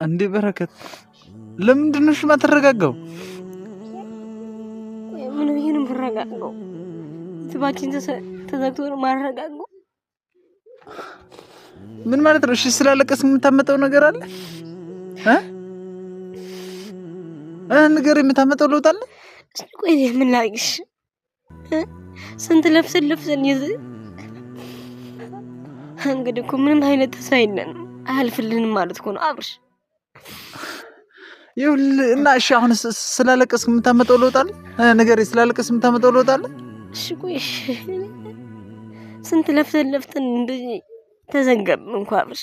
እንዴ በረከት፣ ለምንድን ነው እሺ የማትረጋጋው? ምን ብዬ ነው የምረጋጋው? ዩቲዩባችን ተዘግቶ ነው የማረጋጋው? ምን ማለት ነው? እሺ ስላለቀስ የምታመጣው ነገር አለ እ እ ነገር የምታመጣው ለውጥ አለ? እስኪ ቆይ ምን ላድርግሽ? ስንት ለፍሰን ለፍሰን ይዝ እንግዲህ እኮ ምንም አይነት ተስፋ የለንም። አያልፍልንም ማለት እኮ ነው አብርሽ። ይኸውልህ እና እሺ አሁን ስላለቀስክ የምታመጣው ለውጥ አለ? ንገረኝ፣ ስላለቀስክ የምታመጣው ለውጥ አለ? እሺ ቆይ ስንት ለፍተን ለፍተን እንደዚህ ተዘንገብን እንኳ አብርሽ።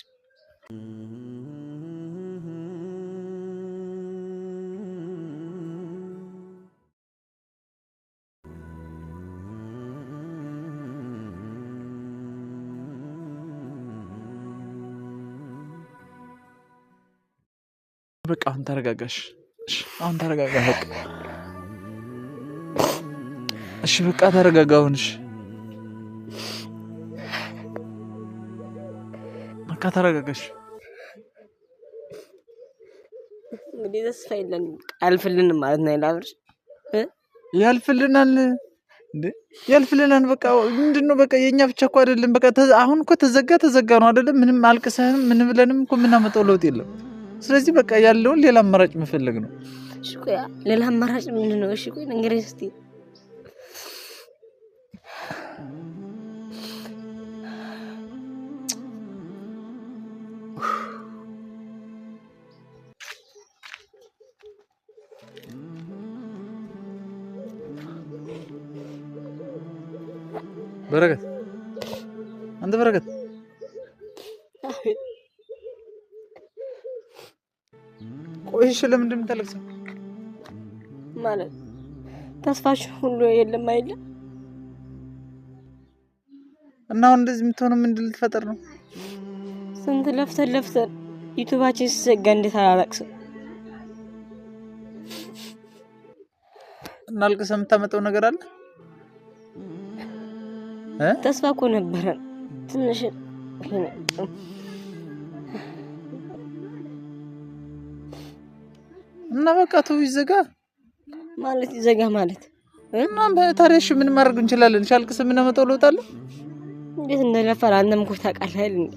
በቃ አሁን ተረጋጋሽ። እሺ አሁን ተረጋጋ። በቃ እሺ፣ በቃ ተረጋጋ። አሁን እሺ፣ በቃ ተረጋጋሽ። እንግዲህ ተስፋ የለንም፣ አያልፍልንም ማለት ነው አብርሽ። ያልፍልናል እንዴ ያልፍልናል። በቃ ምንድን ነው በቃ የኛ ብቻ እኮ አይደለም። በቃ አሁን እኮ ተዘጋ ተዘጋ ነው አይደለም። ምንም አልቅሰህም ምን ብለንም እኮ የምናመጣው ለውጥ የለም። ስለዚህ በቃ ያለውን ሌላ አማራጭ መፈለግ ነው። እሺ ቆይ ሌላ አማራጭ ምንድን ነው? እሺ ቆይ ንገረኝ እስኪ። በረከት፣ አንተ በረከት፣ ቆይ እሺ፣ ለምንድን ነው የምታለቅሰው? ማለት ተስፋችን ሁሉ የለም አይደል? እና አሁን እንደዚህ የምትሆነው ምንድን ልትፈጠር ነው? ስንት ለፍተን ለፍተን ዩቲዩባችን ሲዘጋ እንዴት አላለቅስም? እና አልቅሰህ የምታመጣው ነገር አለ? ተስፋ እኮ ነበረን ትንሽ እና በቃ ተው ይዘጋ ማለት ይዘጋ ማለት እና ታዲያ እሺ ምን ማድረግ እንችላለን? እሺ አልቅሰህ የምናመጣው ለውጥ አለ? እንዴት እንደለፋን አንተም እኮ ታውቃለህ አይደል?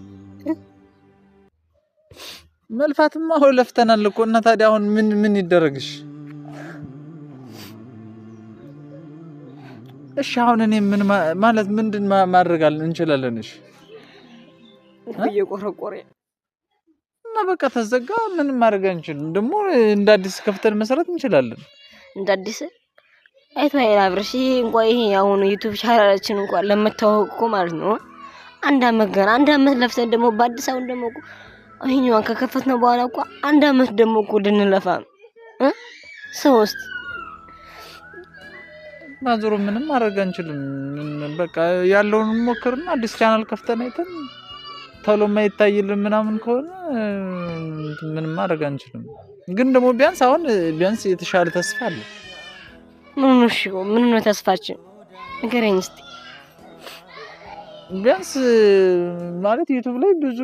መልፋትማ አሁን ለፍተናል እኮ። እና ታዲያ አሁን ምን ምን ይደረግሽ? እሺ አሁን እኔ ምን ማለት ምንድን ማድረግ እንችላለን? እሺ እየቆረቆረ እና በቃ ተዘጋ፣ ምንም ማድረግ አንችልም። ደግሞ እንደ አዲስ ከፍተን መስራት እንችላለን። እንደ አዲስ አይቶ አይል አብርሽ። ይሄ እንኳን ይሄ አሁን ዩቲዩብ ቻናላችን እንኳን ለመታወቅ እኮ ማለት ነው አንድ አመት ገና አንድ አመት ለፍተን ደግሞ በአዲስ አሁን ደግሞ እኮ ይሄኛዋን ከከፈትነው በኋላ እኮ አንድ አመት ደግሞ እኮ ልንለፋ ነው ሶስት እና ዞሮ ምንም ማድረግ አንችልም። በቃ ያለውን ሞክርና አዲስ ቻናል ከፍተን አይተን ቶሎ የማይታይልን ምናምን ከሆነ ምንም ማድረግ አንችልም። ግን ደግሞ ቢያንስ አሁን ቢያንስ የተሻለ ተስፋ አለ። ምን ነው? እሺ ምን ነው ተስፋችን? ንገረኝ እስኪ። ቢያንስ ማለት ዩቲዩብ ላይ ብዙ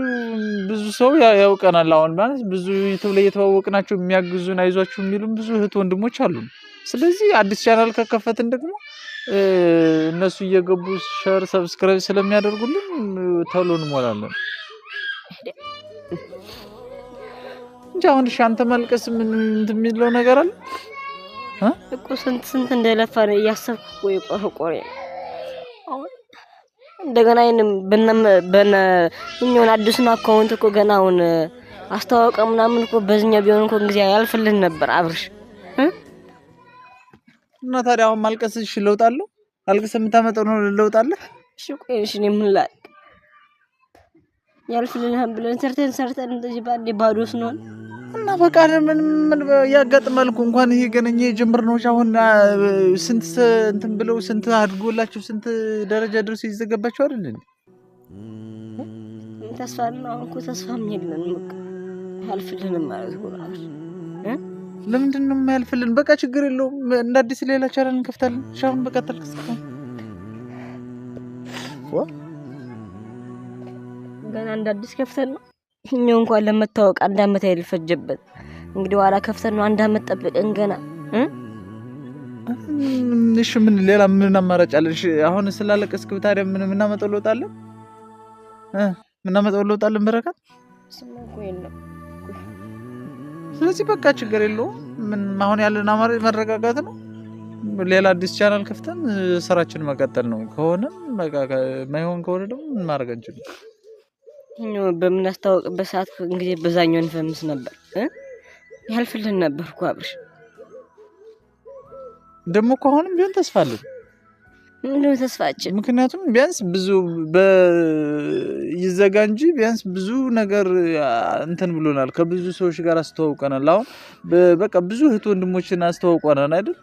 ብዙ ሰው ያውቀናል። አሁን ማለት ብዙ ዩቲዩብ ላይ የተዋወቅናቸው የሚያግዙን አይዟችሁ የሚሉን ብዙ እህት ወንድሞች አሉ። ስለዚህ አዲስ ቻናል ከከፈትን ደግሞ እነሱ እየገቡ share፣ subscribe ስለሚያደርጉልን ቶሎ እንሞላለን እንጂ አሁን እሺ አንተ ማልቀስ ምን እንትን የሚለው ነገር አለ እኮ? ስንት ስንት እንደለፋን እያሰብኩ እኮ የቆረቆረ አሁን እንደገና ይሄንን በነ እኛውን አዲሱን account እኮ ገና አሁን አስተዋወቀ ምናምን እኮ በዚህኛው ቢሆን እኮ ጊዜ ያልፍልን ነበር አብርሽ። እና ታዲያ አሁን ማልቀስ እሺ ለውጥ አለው? አልቅሰህ የምታመጣው ነው ለውጥ አለ? እሺ ቆይ እሺ እኔ ምን ላድርግ? ያልፍልናል ብለን ሰርተን ሰርተን እንደዚህ ባንዴ ባዶ ስንሆን እና በቃ ምን ምን ያጋጥማል እኮ እንኳን ይሄ ገና እኛ የጀመርነው አሁን ስንት እንትን ብለው ስንት አድጎላቸው ስንት ደረጃ ደርሶ ይዘገባቸው አይደል እንዴ? ተስፋ ነው አሁን እኮ ተስፋም የለንም። በቃ አያልፍልንም ማለት እኮ ነው አብርሽ። ለምንድን ነው የማያልፍልን? በቃ ችግር የለውም እንደ አዲስ ሌላ ቻናል እንከፍታለን። እሺ አሁን በቃ ተልክስ ገና እንደ አዲስ ከፍተን ነው ይኸኛው እንኳን ለመታወቅ 1 አመት አይደል ፈጀበት። እንግዲህ ኋላ ከፍተን ነው 1 አመት ጠብቀን ገና እሺ ምን ሌላ ምን አማራጭ አለ? እሺ አሁን ስላለቀስክ ታዲያ ምን ምናመጣው ለውጥ አለ? ምናመጣው ለውጥ አለ በረከት? ስማ እኮ የለም። ስለዚህ በቃ ችግር የለውም። ምን አሁን ያለን አማራጭ መረጋጋት ነው። ሌላ አዲስ ቻናል ከፍተን ስራችን መቀጠል ነው። ከሆነም በቃ የማይሆን ከሆነ ደግሞ ምን ማድረግ አንችልም። ይኸኛው በምናስታወቅበት ሰዓት እንግዲህ በዛኛው እንፈምስ ነበር ያልፍልን ነበር እኮ አብርሽ። ደግሞ እኮ አሁንም ቢሆን ተስፋ አለን። ምንድነው ተስፋችን? ምክንያቱም ቢያንስ ብዙ ይዘጋ እንጂ ቢያንስ ብዙ ነገር እንትን ብሎናል። ከብዙ ሰዎች ጋር አስተዋውቀናል። አሁን በቃ ብዙ እህት ወንድሞችን አስተዋውቀናል አይደል?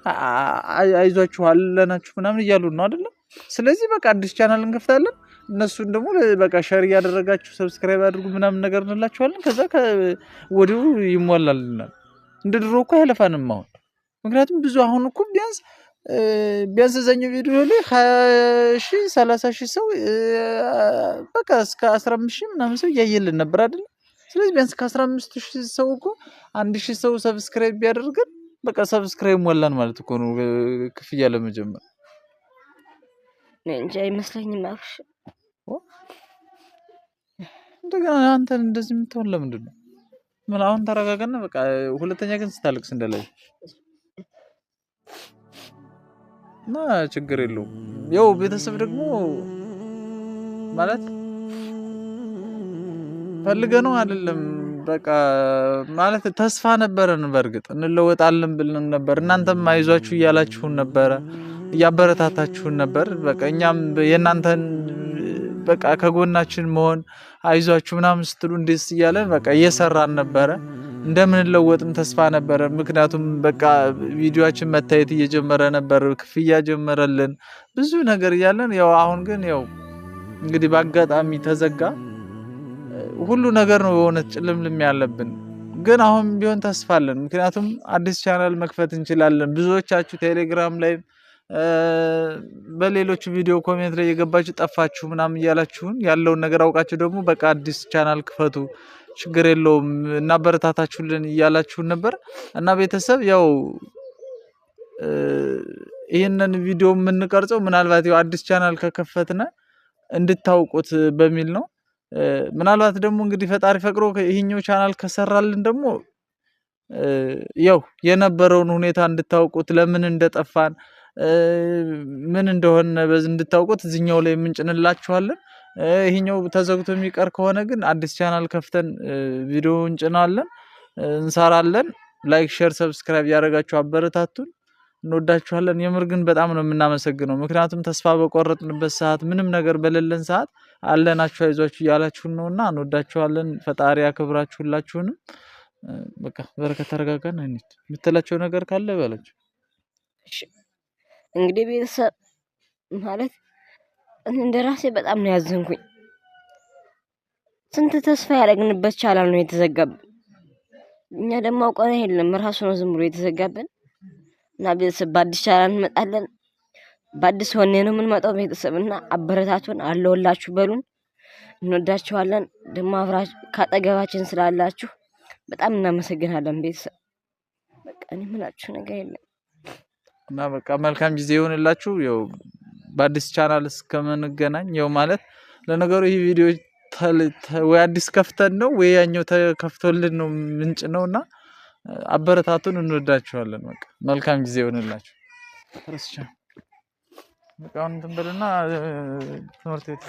አይዟችሁ አለናችሁ ምናምን እያሉ ነው አይደል? ስለዚህ በቃ አዲስ ቻናል እንከፍታለን። እነሱን ደግሞ በቃ share እያደረጋችሁ subscribe አድርጉ ምናምን ነገር እንላችኋለን። ከዛ ወዲሁ ይሟላልናል። እንደ ድሮ እኮ አይለፋንም አሁን። ምክንያቱም ብዙ አሁን እኮ ቢያንስ እዛኛው ቪዲዮ ላይ 20 ሺህ 30 ሺህ ሰው በቃ እስከ 15 ሺህ ምናምን ሰው እያየልን ነበር አይደል? ስለዚህ ቢያንስ ከ15 ሺህ ሰው እኮ 1 ሺህ ሰው subscribe ቢያደርግን በቃ subscribe ሞላን ማለት እኮ ነው ክፍያ ለመጀመር። እኔ እንጃ አይመስለኝም አብርሽ። እንደገና አንተን እንደዚህ የምትሆን ለምንድን ነው? ምን አሁን ተረጋጋና በቃ ሁለተኛ ግን ስታለቅስ እንደላይ እና ችግር የለውም። ያው ቤተሰብ ደግሞ ማለት ፈልገ ነው አይደለም፣ በቃ ማለት ተስፋ ነበረን። በእርግጥ እንለወጣለን ብለን ነበር። እናንተም አይዟችሁ እያላችሁን ነበረ፣ እያበረታታችሁን ነበር። በቃ እኛም የእናንተን በቃ ከጎናችን መሆን አይዟችሁ ምናምን ስትሉ እንዴስ እያለን በቃ እየሰራን ነበረ። እንደምንለወጥም ተስፋ ነበረ። ምክንያቱም በቃ ቪዲዮአችን መታየት እየጀመረ ነበር፣ ክፍያ ጀመረልን፣ ብዙ ነገር እያለን ያው አሁን ግን ያው እንግዲህ በአጋጣሚ ተዘጋ ሁሉ ነገር ነው የሆነ ጭልምልም ያለብን። ግን አሁን ቢሆን ተስፋ አለን። ምክንያቱም አዲስ ቻናል መክፈት እንችላለን። ብዙዎቻችሁ ቴሌግራም ላይ በሌሎች ቪዲዮ comment ላይ የገባችሁ ጠፋችሁ ምናምን እያላችሁን ያለውን ነገር አውቃችሁ ደግሞ በቃ አዲስ ቻናል ክፈቱ ችግር የለውም እናበረታታችሁልን እያላችሁን ነበር። እና ቤተሰብ ያው ይህንን ቪዲዮ የምንቀርጸው ምናልባት ያው አዲስ ቻናል ከከፈትነ እንድታውቁት በሚል ነው። ምናልባት ደግሞ እንግዲህ ፈጣሪ ፈቅሮ ይሄኛው ቻናል ከሰራልን ደግሞ ያው የነበረውን ሁኔታ እንድታውቁት ለምን እንደጠፋን ምን እንደሆነ በዚህ እንድታውቁት እዚህኛው ላይ የምንጭንላችኋለን። ይሄኛው ተዘግቶ የሚቀር ከሆነ ግን አዲስ ቻናል ከፍተን ቪዲዮ እንጭናለን፣ እንሰራለን። like፣ share፣ subscribe ያደረጋችሁ አበረታቱን። እንወዳችኋለን። የምር ግን በጣም ነው የምናመሰግነው። ምክንያቱም ተስፋ በቆረጥንበት ሰዓት፣ ምንም ነገር በሌለን ሰዓት አለናችሁ አይዟችሁ እያላችሁን ነውና እንወዳችኋለን። ፈጣሪ ያክብራችሁ ሁላችሁንም። በቃ በረከት ተረጋጋና እንሂድ። የምትላቸው ነገር ካለ በላቸው። እሺ እንግዲህ ቤተሰብ ማለት እንደራሴ በጣም ነው ያዘንኩኝ። ስንት ተስፋ ያደረግንበት ቻናል ነው የተዘጋብን። እኛ ደግሞ አውቀን የለም ራሱ ነው ዝም ብሎ የተዘጋብን። እና ቤተሰብ በአዲስ ቻናል እንመጣለን። በአዲስ ወኔ ነው የምንመጣው። ቤተሰብ እና አበረታቱን፣ አለሁላችሁ በሉን። እንወዳችኋለን። ደግሞ አብራችሁ ካጠገባችን ስላላችሁ በጣም እናመሰግናለን ቤተሰብ። በቃ እኔ የምላችሁ ነገር የለም። እና በቃ መልካም ጊዜ ይሆንላችሁ። ያው በአዲስ ቻናል እስከምንገናኝ ያው ማለት ለነገሩ ይህ ቪዲዮ ወይ አዲስ ከፍተን ነው ወይ ያኛው ተከፍቶልን ነው ምንጭ ነውና አበረታቱን። እንወዳችኋለን። በቃ መልካም ጊዜ ይሆንላችሁ። ረስቻ በቃ አሁን እንትን በልና ትምህርት ቤት